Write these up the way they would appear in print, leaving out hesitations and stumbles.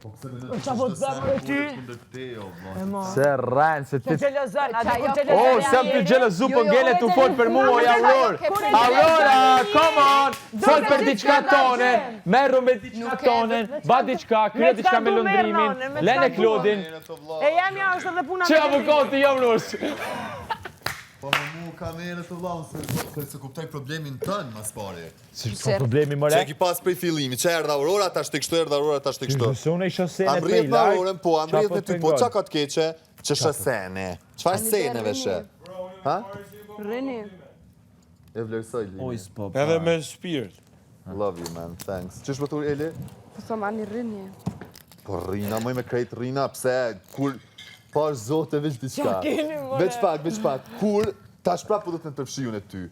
Po pse mendon Qa po të them ore ty? Se rren, se ti... Xhelozon, a di kur xhelozon? O, s'jam tu xhelozu, po ngele tu fol për mua, oj Auror. Aurora, come on! Fol për diçka tonen, merru me diçka tonen, ba diçka, krye diçka me Londrimin, lene Klodin. E jemja është edhe puna Që avokati jam rus? Po me mu kamerë të vlla, se, se, se kuptoj problemin tënd, mas pari. Si ka problemi more? Që e ki pas prej fillimi, që erdha Aurora, tash ti kështu erdha Aurora, tash ti kështu. Nëse unë i shoh sene prej larg. Me Aurorën, po, am rrjedh me ty, po çka ka të keqe që sheh sene? Çfarë seneve sheh? Ha? Rrini. E vlerësoj Lini. Oj, s'po. Edhe me shpirt. Love you man, thanks. Qysh po thu Eli? Po thom ani rrini. Po rrina, moj me krejt rrina, pse kur pa zote veç diçka. Veç pak, veç pak. Kur tash prapë po do të të përfshij unë ty.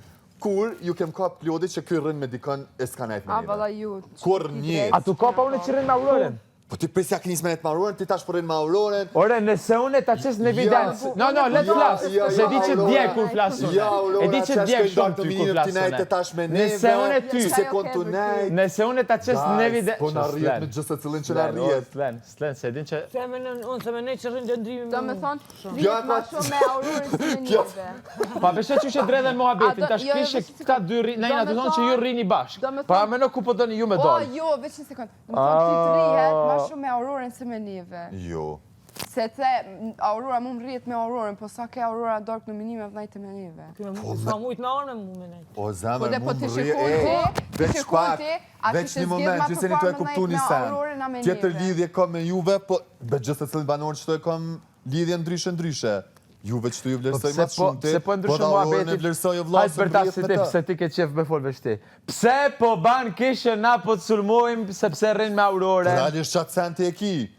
Kur ju kem kap Klodi që ky rrin me dikën e s'ka nejt me A neve. valla ju. Kurr një. A tu kapa unë që rrin me Aurorën? Po ti prej si ja ke nis me nejt me Aurorën, ti tash po rrin me Aurorën. Ore, nëse unë ta qes në evidencë. No, no, le të flas. Jo, Se jo, di që Aurora. djeg kur flas unë. Jo, Aurora, E di që që djeg shkojnë shumë darkë ty kur minimum, flas ti nejte unë. tash me neve. Nëse unë ty, Si se kon tu nejt. nëse unë ta qes në evidencë. Po na rrjet me gjithë secilin që na rrjet. Slen, slen, se din që Se menon, unë se menoj që rrin Londrimi me Do me mu. thonë, Kjo rrihet e ma ka- shumë me Aurorën se me neve. Pa beshe që që dredhen muhabetin, A do- tash jo, jo, kishe veç një këta dy rri, Do ne jena me të thonë që ju thonë- rrini bashkë. do me Pa thonë- meno ku po doni ju me O, dalë. jo, veç një sekond. Do me thonë, ti të rrihet ma shumë me Aurorën se me neve. Jo. Se the, m, Aurora mu më rrihet me Aurorën, po sa ke Aurora darkë në minimum nejte me neve. Po s'ka mujt me orë me mu me nejt. O zemër, Po dhe mu po ti më rrjet. shikon ti, ti Veç shikon pak, ti, a veç kishe një zgjedh moment, ma që se një përpara të e me kuptu nejt një me sen. Aurorën a me Tjetër neve. lidhje kam me juve, po be gjithë secilin banor që të e kam lidhje ndryshe ndryshe. Juve që të ju vlerësoj pse më shumë ti, pse po po ndryshon dhe Aurorën e muhabetin? vlerësoj o vlla Hajt se për ta më rrjet si me ti, të. pse ti ke qef me fol veç ti. Pse po ban kishën na po të sulmojmë sepse rrin me Aurorën? Realisht qatë sen ti e ki.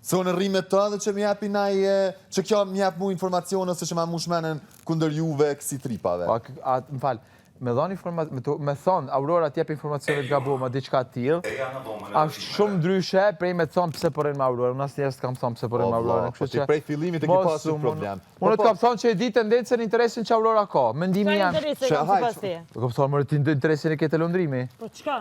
Se unë rri me të dhe që më japi naj, e, që kjo më jap mu informacion ose që ma mush menën kundër juve kësi tripave. Po, a, a, më fal, me dhon informa me, të, me thon Aurora t'jep informacione të gabuara, diçka të tillë. Është shumë ndryshe prej me të thon pse po rrin me Aurorën. Unë asnjëherë s'kam thon pse po rrin O, me vlla, Aurorën, po kështu ti që prej fillimit e ki mos pasur u problem. Po, Unë të po. kam thonë që e di tendencën interesin që Aurora ka. Mendimi Çfarë jam. interese Që, kam hajt, sipas teje? Po kupton, more ti interesin e ke te Londrimi. Po çka?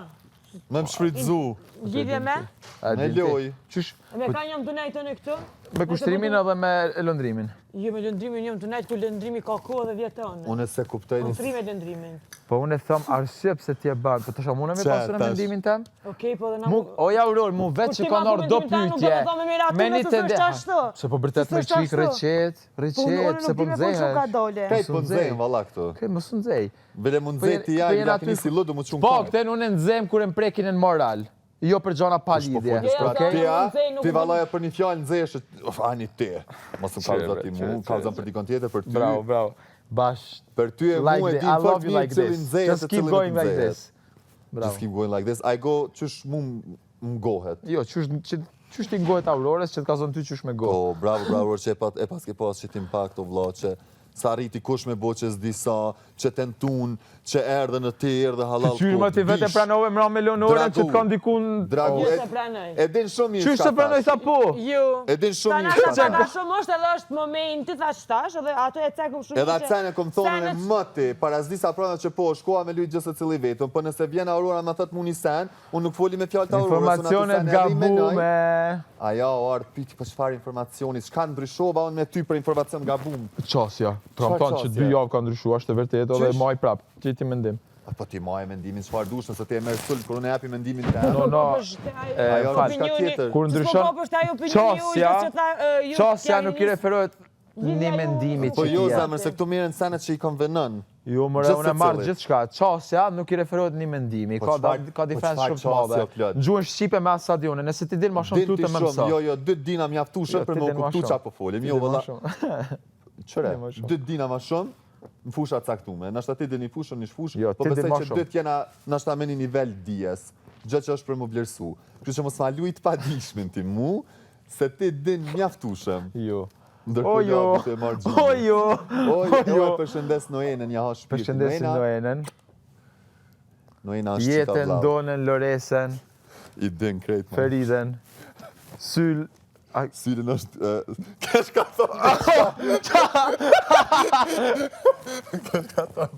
Me më shfrytzu, Lidhje me? A me din ti? loj. Qysh Me ka jam të nejt unë këtu? me kushtrimin edhe me Londrimin. Jo me Londrimin jam të nejt kur Londrimi ka kohë dhe vjeton. Unë se kuptoj një... Unë me Londrimin. Po unë e them arsye pse ti e ban, po tash a mundem me Qa, pasur tash? mendimin tem? Okej, po dhe na Mu, o Auror, mu vetë Kur që ti ka ma nërë do thu mendimin tan, nuk do pyetje. me thonë me miratu, Me një nëse s'është tende- ashtu. Se po vërtet Se me s'është qik ashtu. reqet, Po unë reqet, unë pse nuk po di me fol shumë nxehesh. ka dole. Krejt po Mos u nxej. nxehen valla këtu. Okej, mos u nxej. Vele mu Po nxeh jen- ti ja, po jen ja aty- keni si llu, du mu qun Po, konë. këten unë e nxehem kur e mprekin në moral. Jo për gjana pa Po lidhje. folësh pra Okej? ti, a? Unë nxej, nuk Ti bën- vallaja për një fjalë nxehesh, of, ani ti. Mos më kallëzo ti mu, kallëzon për dikon tjetër, për ty. Bravo, bravo. Bash. Për ty e Like mu e this. din I fort love you mirë like cilin this. nxehet Just e keep cilin nuk going like nxehet. this. Bravo. Just keep going like this. I go, qysh mu më ngohet. Jo, qysh që qysh ti ngohet Aurorës që të ka zonë ty qysh me go. Po, bravo, bravo, që e, pat, e pas ke pas që ti m'pak to vlla, që sa arriti kush me bo që s'di sa, që tentun, që erdhe në ti, erdhe halal Qysh më ti vetë e pranove mra me Leonorën që të kanë dikun... Dragu, Jo e, se pranoj. e din shumë mirë Qysh çka se pranoj thash. sa po? Jo. E din shumë Ta mirë na çka sa thash. pak a shumë është edhe është momenti, thash tash, edhe ato e cekum shumë Edhe atë sen e kom thonë e senet- më ti, para s'di sa prana që po, shkoa me lujt gjithë secili vetëm, po nëse vjen Aurora më thot mu një sen, unë nuk foli me fjalë të Aurorës, unë atë Informacionet sen e rimenoj. gabume. Aja, o ardh piti, po çfarë informacioni, çka ndryshova unë me ty për informacion gabum? Qasja. Të kam Çfarë thonë që qasja? dy javë ka ndryshuar, është e vërtetë, edhe Qysh? maj prap. Ti ti mendim. A po ti maje mendimin çfarë dush, nëse ti e merr sulm kur unë e japi mendimin tem. No, no. E, Ajo fal. është diçka tjetër. Kur ndryshon Po është ajo opinioni ju qasja, që tha e, ju qasja kja nuk i nis- referohet Lidhja një ju- mendimi Po që jo ti jep. zemër, se këtu merren senet që i konvenon. Jo, more, Gjithë unë e marr secilit. gjithçka. Qasja nuk i referohet një mendimi. Po Ka da, çfarë- ka po diferencë çfarë shumë të madhe. qasje, o plot? Në gjuhën shqipe me asa di unë, nëse ti din ma shumë Din ti lutem më shumë, mëso. jo, jo, dy dina mjaftueshëm Jo, për ti më din ma kuptu shumë. çfarë po folim. Ti Jo, din ma valla, shumë. çore, Din ma shumë. dy dina ma shumë në fusha caktume. Nashta ti din një fushë, unë një fushë, Jo, po ti din besoj ma që shumë. dytë jena nashta me një nivel dijes, gjë që është për më vlerësu. Kështu që mos ma lujt padishmin ti mu, se ti din mjaftueshëm. Jo. O Ndërkohë jo. ja, të e marrë gjumin. O jo. O O jo, jo. e përshëndes Noenën, ja ha shpirtin. Përshëndesim Noena, Noenën. Noena është qika Jetën, vllau. Donën, Loresen, I din krejt. man. Feriden, Syl, A, Sylën është... e, Kesh ka thonë... Kesh ka thonë...